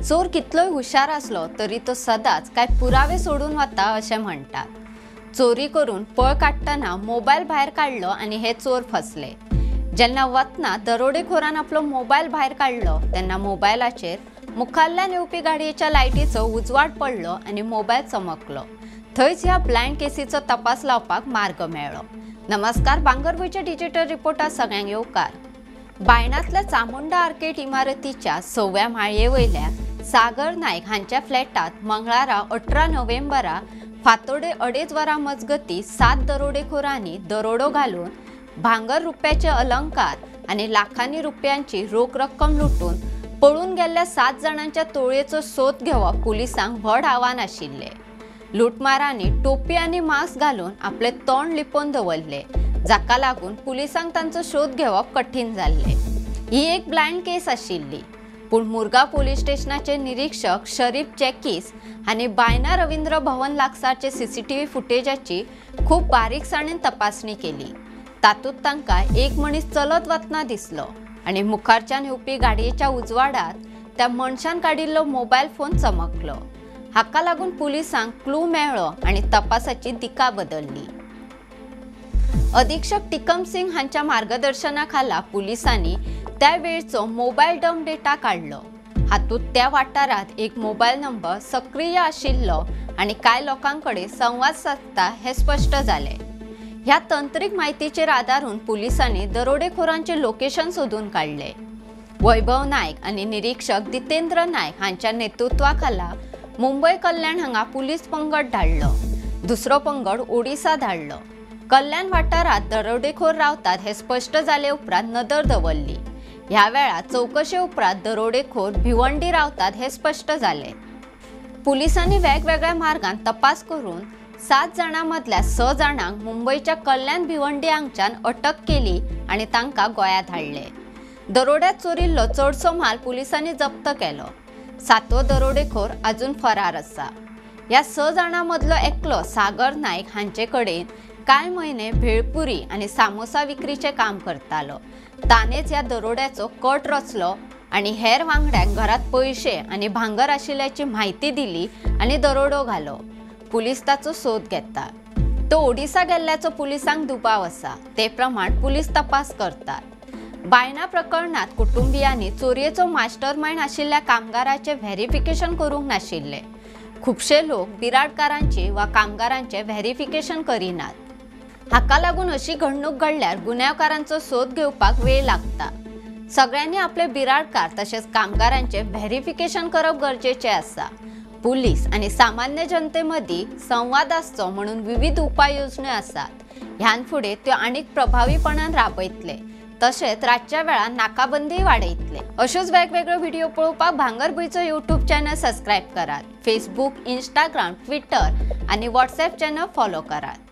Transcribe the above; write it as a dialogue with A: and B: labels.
A: चोर कितलोय हुशार आसलो तरी तो सदांच काय पुरावे सोडून वता अशें म्हणटात। चोरी करून पळ काडटना मोबायल भायर काडलो आनी हे चोर फसले। जेन्ना वतना दरोडेखोरान आपलो मोबायल भायर काडलो तेन्ना मोबायलाचेर मुखाल्ल्यान येवपी गाडयेच्या लायटीचो उजवाड पडलो आनी मोबायल चमकलो। थंयच ह्या ब्लायंड केसीचो तपास लावपाक मार्ग मेळ्ळो। नमस्कार, भांगरभूंयच्या डिजिटल रिपोर्टात सगळ्यांक येवकार। बायणांतल्या चामुंडा आर्केड इमारतीच्या 6व्या माळये वयल्या सागर नायक हांच्या फ्लॅटात मंगळारा 18 नोव्हेंबरा फातोडे 2:30 वरां मजगती 7 दरोडेखोरांनी दरोडो घालून भांगर रुपयाचे अलंकार आनी लाखांनी रुपयांची रोख रक्कम लुटून पळून गेल्ल्या 7 जाणांच्या टोळयेचो सोद घेवप पुलिसांक व्हड आव्हान आशिल्लें। लुटमारांनी टोपी आनी मास्क घालून आपले तोंड लिपोवन दवरले, जाका लागून पुलिसांक तांचो शोध घेवप कठीण जाल्लें। ही एक ब्लायंड केस आशिल्ली, पूण मुरगांव पोलीस स्टेशनाचे निरीक्षक शरीफ जॅकीस आनी बायना रवींद्र भवन लागसारचे सीसीटीव्ही फुटेजाची खूब बारीकसाणेन तपासणी केली। तातूंत तांकां एक मनीस चलत वतना दिसलो आनी मुखारच्यान येवपी गाडयेच्या उजवाडात त्या मनशान काडिल्लो मोबायल फोन चमकलो। हाका लागून पुलिसांक क्लू मेळ्ळो आनी तपासाची दिका बदलली। अधीक्षक टिकम सिंग हांच्या मार्गदर्शनाखाला पुलिसांनी त्या वेळचो मोबायल डंप डेटा काडलो। हातूंत त्या वाठारांत एक मोबायल नंबर सक्रीय आशिल्लो आनी कांय लोकां कडेन संवाद सादता हें स्पश्ट जालें। ह्या तंत्रीक म्हायतीचेर आदारून पुलिसांनी दरोडेखोरांचें लोकेशन सोदून काडलें। वैभव नायक आनी निरीक्षक जितेंद्र नायक हांच्या नेतृत्वाखाला मुंबय कल्याण हांगा पुलीस पंगड धाडलो। दुसरो पंगड ओडिसा धाडलो। कल्याण वाठारांत दरोडेखोर रावतात हे स्पश्ट जाले उपरांत नदर दवरली। ह्या वेळार चवकशे उपरांत दरोडेखोर भिवंडी रावतात हे स्पश्ट जाले। पुलिसांनी वेगवेगळ्या मार्गान तपास करून 7 जाणां मदल्या 6 जाणांक मुंबयच्या कल्याण भिवंडी हांगच्यान अटक केली आनी तांकां गोंयांत हाडले। दरोड्यात चोरिल्लो चडसो म्हाल पुलिसांनी जप्त केलो। 7वो दरोडेखोर अजून फरार आसा। ह्या 6 जाणां मदलो एकलो सागर नायक हांचे कडेन कांय म्हयने भेळपुरी आनी सामोसा विक्रीचें काम करतालो। ताणेंच ह्या दरोड्याचो कट रचलो आनी हेर वांगड्यांक घरांत पयशे आनी भांगर आशिल्ल्याची म्हायती दिली आनी दरोडो घालो। पुलीस ताचो सोद घेता। तो ओडिसा गेल्ल्याचो पुलिसांक दुबाव आसा। ते प्रमाण पुलीस तपास करतात। बायणा प्रकरणात कुटुंबियांनी चोरयेचो मास्टरमाइंड आशिल्ल्या कामगाराचें व्हेरिफिकेशन करूंक नाशिल्लें। खुबशे लोक बिराडकारांची वा कामगारांचें व्हेरिफिकेशन करिनात। हाका लागून अशी घडणूक घडल्यार गुन्यांवकारांचो सोद घेवपाक वेळ लागता। सगळ्यांनी आपले बिराडकार तशेंच कामगारांचें व्हेरिफिकेशन करप गरजेचें आसा। पुलीस आनी सामान्य जनते मदीं संवाद आसचो म्हणून विविध उपाय योजण्यो आसात। ह्यान फुडें त्यो आनीक प्रभावीपणान राबयतले, तशेंच रातच्या वेळार नाकाबंदी वाडयतले। अश्योच वेगवेगळ्यो व्हिडिओ पळोवपाक भांगरभूंयचो यूट्यूब चॅनल सबस्क्रायब करात। फेसबूक, इंस्टाग्राम, ट्विटर आनी व्हॉट्सएप चॅनल फॉलो करात।